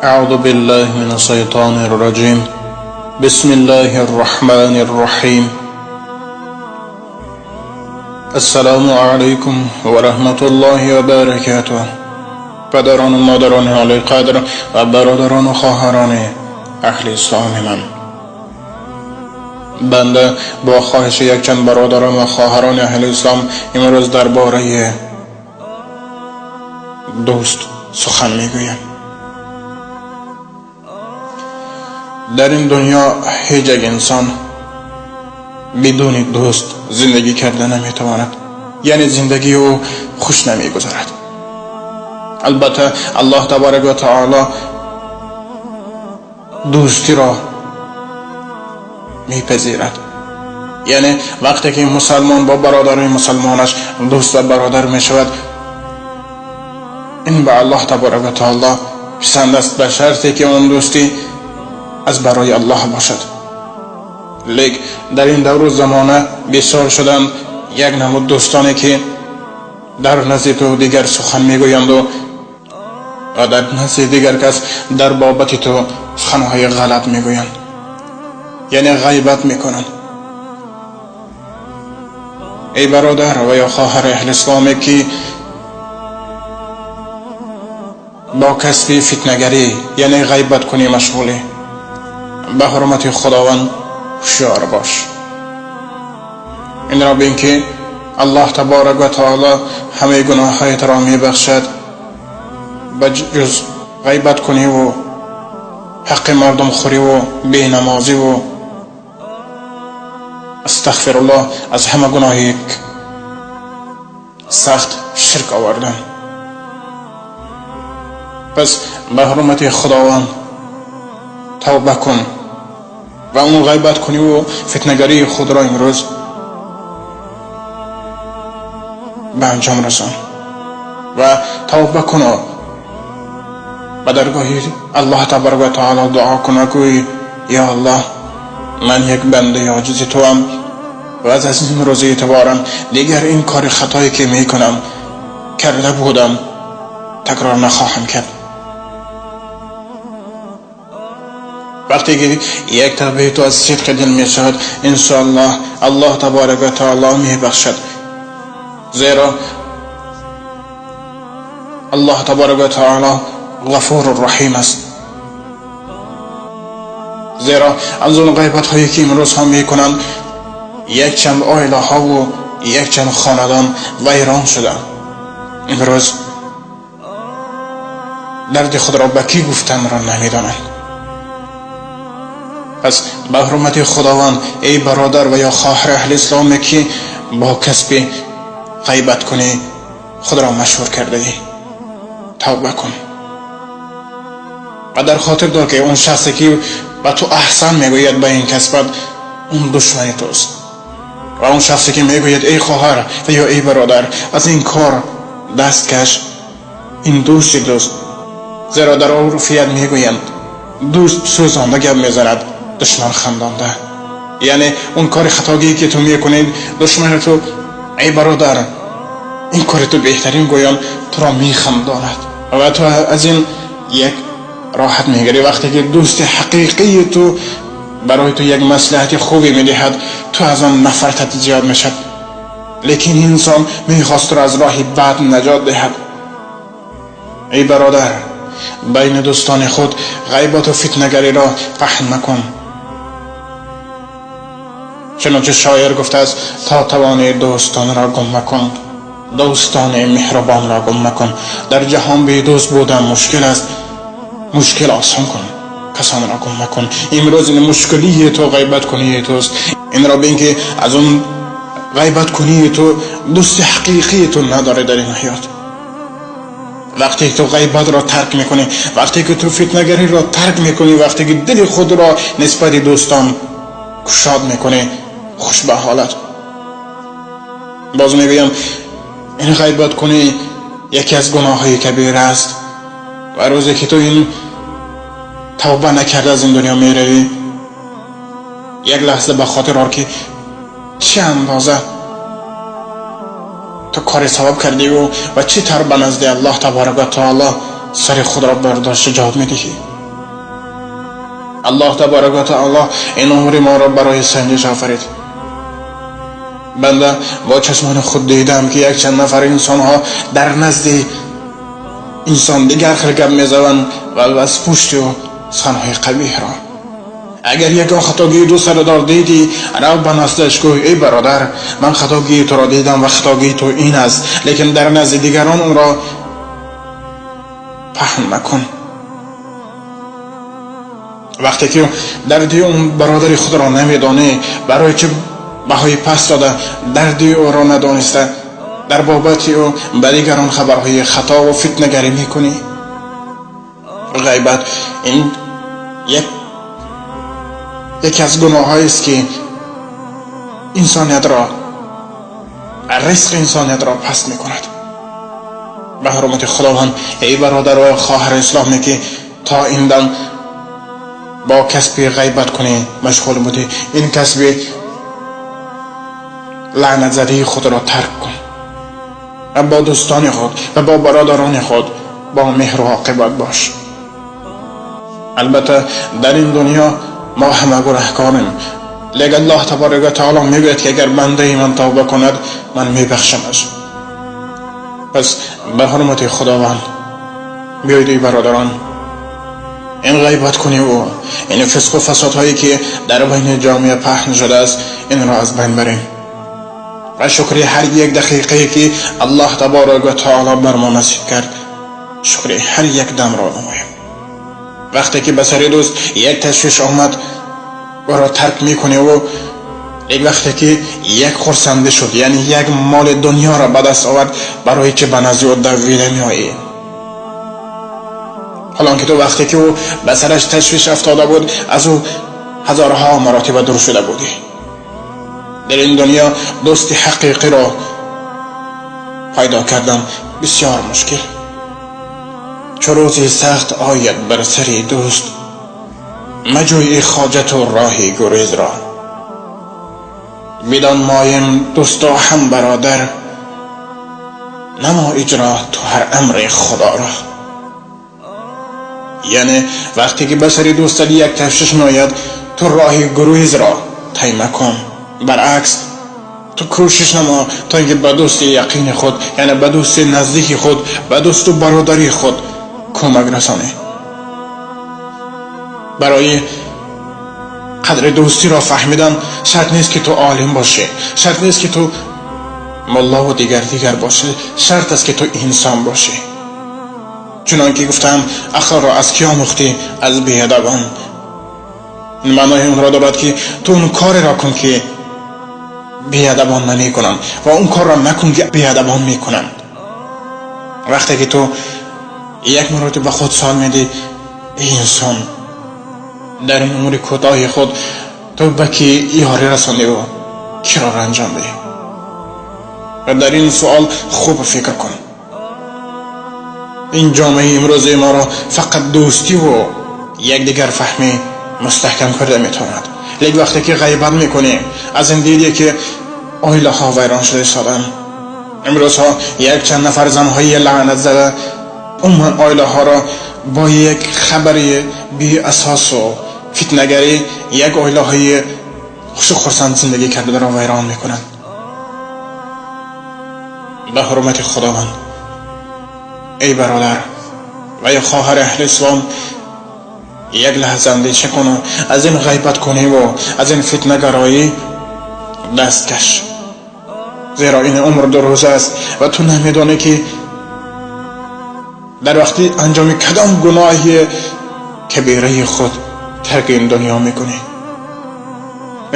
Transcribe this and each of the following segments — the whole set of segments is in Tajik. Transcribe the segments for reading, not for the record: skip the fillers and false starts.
أعوذ بالله من الشيطان الرجيم. بسم الله الرحمن الرحيم. السلام علیکم و رحمت الله و برکاته. پدران و مادران عالی قدر و برادران و خواهران اهل اسلام من، بنده با خواهش یک چند برادران و خواهران اهل اسلام امروز درباره دوست سخن میگویم. در این دنیا هیچ یک انسان بدون دوست زندگی کرده نمیتواند، یعنی زندگی او خوش نمیگذرد. البته الله تبارک و تعالی دوستی را میپذیرد، یعنی وقتی که مسلمان با برادر مسلمانش دوست و برادر میشود، این به الله تبارک و تعالی پسند است، به شرطی که اون دوستی از برای الله باشد. لیک در این دور زمانه بسیار شدند یک نمود دوستانی که در نزد تو دیگر سخن میگویند و در نزد دیگر کس در بابت تو سخنهای غلط میگویند، یعنی غیبت میکنند. ای برادر و یا خواهر اهل اسلامی که با کسب فتنه‌گری یعنی غیبت کنی مشغولی، به حرمت خداوند هوشیار باش. این را بین که الله تبارک و تعالی همه گناه‌هایت را میبخشد به جز غیبت کنی و حق مردم خوری و بینمازی و استغفر الله از همه گناه یک سخت شرک آوردن. پس به حرمت خداوند توبه کن و اون غیبت کنی و فتنگری خود را امروز به انجام رسان و توبه کن و به درگاه الله تبارک و تعالی دعا کن و گوی یا الله، من یک بنده عاجز توام و از این روز اعتبارم دیگر این کار خطایی که میکنم کرده بودم تکرار نخواهم کرد. وقتی که یک توبه تو از صدق دل می شود، انشاءالله الله تبارک و تعالی می بخشد، زیرا الله تبارک و تعالی غفور الرحیم است. زیرا از اون غیبت هایی که امروز هم می کنند یک چند عائله ها و یک چند خاندان ویران شدند. امروز درد خود را به کی گفتن را نمیدانند. پس به حرمت خداوند ای برادر و یا خواهر اهل اسلامی که با کسب غیبت کنی خود را مشهور کرده ای، توبه کن و در خاطر دار که اون شخصی که به تو احسن میگوید به این کسبت، اون دشمن توست، و اون شخصی که میگوید ای خواهر و یا ای برادر از این کار دست کش، این دوست دوست. زیرا در عرفیت میگویند دوست سوزانده گپ میزند، دشمن خندانده. یعنی اون کار خطاگی که تو میکنید دشمن تو، ای برادر این کار تو بهترین گویان تو را میخنداند و تو از این یک راحت میگیری. وقتی که دوست حقیقی تو برای تو یک مصلحت خوبی میدهد، تو از آن نفرتت زیاد میشد، لیکن انسان میخواست تو را از راه بد نجات دهد. ای برادر، بین دوستان خود غیبت و فتنه‌گری را پهن مکن. چنانچه شاعر گفته است تا توانی دوستان را گم مکن، دوستان مهربان را گم مکن. در جهان بی دوست بودن مشکل است، مشکل آسان کن، کسان را گم مکن. امروز این مشکلی تو غیبت کنی توست. این را بین که از اون غیبت کنی تو دوست حقیقی تو نداره در این حیات. وقتی که تو غیبت را ترک میکنی، وقتی که تو فتنه‌گری را ترک میکنی، وقتی که دل خود را نسبت دوستان گشاد میکنی، خوش به حالت. باز میگویم این غیبت کنی یکی از گناه‌های کبیره است و روزی که تو این توبه نکرده از این دنیا میروی، یک لحظه به خاطر آر که چه اندازه تو کار ثواب کردی و چه تر به نزد الله تبارک و تعالی سر خود را برداشت جواب میدهی. Аллоҳ табарак ва таоло ин умри моро барои санҷиш офарид. Банда бо чашмони худ дидам, ки якчанд нафар инсонҳо дар назди инсон дигар хел гап мезананд ва аз пушти ӯ суханҳои қабиҳро. Агар ягон хатогии дӯстро дидӣ, рав ба наздаш, гӯй: эй бародар, ман хатогии туро дидам ва хатогии ту ин аст, лекин дар назди дигарон онро паҳн макун. Вақте ки дарди он бародари худро намедонӣ, барои чӣ баҳои паст дода, дарди ӯро надониста, дар бобати ӯ ба дигарон хабарҳои хато ва фитнагарӣ мекунӣ? Ғайбат ин яке аз гуноҳҳоест, ки инсониятро, ризқи инсониятро паст мекунад. Ба ҳурмати Худованд, эй бародар ва хоҳари исломӣ, ки то ин дам бо касби ғайбат кунӣ машғул будӣ, ин касби лаънатзадии худро тарк кун ва бо дӯстони худ ва бо бародарони худ бо меҳру оқибат бош. Албатта, дар ин дунё мо ҳама гунаҳкорем, лекин Аллоҳ табарак ва таоло мегӯяд, ки агар бандаи ман тавба кунад, ман мебахшамаш. Пас ба ҳурмати Худованд, биёед, эй бародарон, ин ғайбат кунӣ ӯ ин фисқу фасодҳое, ки дар байни ҷомеа паҳн шудааст, инро аз байн барем ва шукри ҳар як дақиқае, ки Аллоҳ табарак ва таоло бар мо насиб кард, шукри ҳар як дамро намоем. Вақте ки ба сари дӯст як ташвиш омад, ӯро тарк мекунӣ ӯ як вақте ки як хурсандӣ шуд, яъне як моли дунёро ба даст овард, барои чӣ ба назди ӯ давида меоӣ? Ҳолон ки ту вақте ки ӯ ба сараш ташвиш афтода буд, аз ӯ ҳазорҳо маротиба дур шуда будӣ. Дар ин дунё дӯсти ҳақиқиро пайдо кардан бисёр мушкил. Чу рӯзи сахт ояд бар сари дӯст, маҷӯй хоҷату роҳи гурезро. Бидон, моем дӯсту ҳам бародар, намо иҷро ту ҳар амри Худоро. Яъне вақте ки ба сари дӯстат як ташвиш меояд, ту роҳи гурезро тай макун, баръакс, ту кӯшиш намо, то ин ки ба дӯсти яқини худ, яъне ба дӯсти наздики худ, ба дӯсту бародари худ кӯмак расонӣ. Барои қадри дӯстиро фаҳмидан шарт нест, ки ту олим бошӣ, шарт нест, ки ту муллову дигар дигар бошӣ, шарт аст, ки ту инсон бошӣ. Чунон ки гуфтам, ақлро аз кӣ омӯхтӣ? Аз беадабон. Ин маънои онро дорад, ки ту он кореро кун, ки беадабон намекунанд, ва он корро накун, ки беадабон мекунанд. Вақте ки ту як маротиба ба худ суол медиҳӣ: эй инсон, дар ин умри кӯтоҳи худ ту ба кӣ ёрӣ расондиву киро ранҷондӣ? Ва дар ин суол хуб фикр кун. Ин ҷомеаи имрӯзи моро фақат дӯстиву якдигарфаҳмӣ мустаҳкам карда метавонад. Лекин вақте ки ғайбат мекунӣ, аз ин дидӣ, ки оилаҳо вайрон шуда истоданд. Имрӯзҳо якчанд нафар занҳои лаънатзада умуман оилаҳоро бо як хабари беасосу фитнагарӣ як оилаҳои хушу хурсанд зиндагӣ кардаро вайрон мекунанд. Ба ҳурмати Худованд, эй бародар ва ё хоҳари аҳли ислом, як лаҳза андеша куну аз ин ғайбаткуниву аз ин фитнагароӣ даст каш, зеро ин умр 2 рӯза аст ва ту намедонӣ, ки дар вақти анҷоми кадом гуноҳи кабираи худ тарки ин дунё мекунӣ.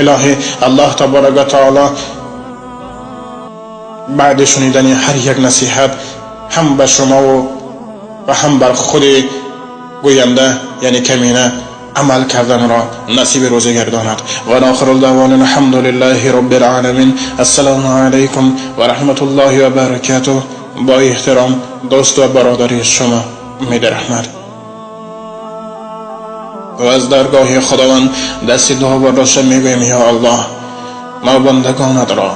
Илоҳӣ, Аллоҳ табарак ва таоло баъди шунидани ҳар як насиҳат ҳам ба шумову ва ҳам бар худи гӯянда, яъне камина, амал карданро насиби рӯзӣ гардонад. Ва охиру даъвона алҳамду лиллаҳи роббил оламин. Ассалому алайкум ва раҳматуллоҳи ва баракатуҳ. Бо эҳтиром, дӯст ва бародари шумо Умеди Раҳмат. Ва аз даргоҳи Худованд дасти дуо бардошта мегӯем: ё Аллоҳ, мо бандагонатро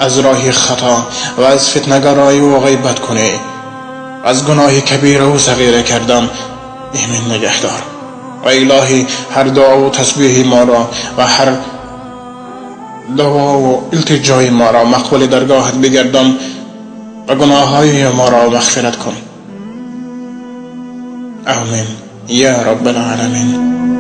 аз роҳи хато ва аз фитнагароӣ ғайбаткунӣ, аз гуноҳи кабираву сағира кардан эмин нигаҳдор. Ва илоҳӣ, ҳар дуо ва тасбеҳи моро ва ҳар дуо ва илтиҷои моро мақбули даргоҳат бигардон ва гуноҳҳои моро мағфират кун. Амин ё Раббал-оламин.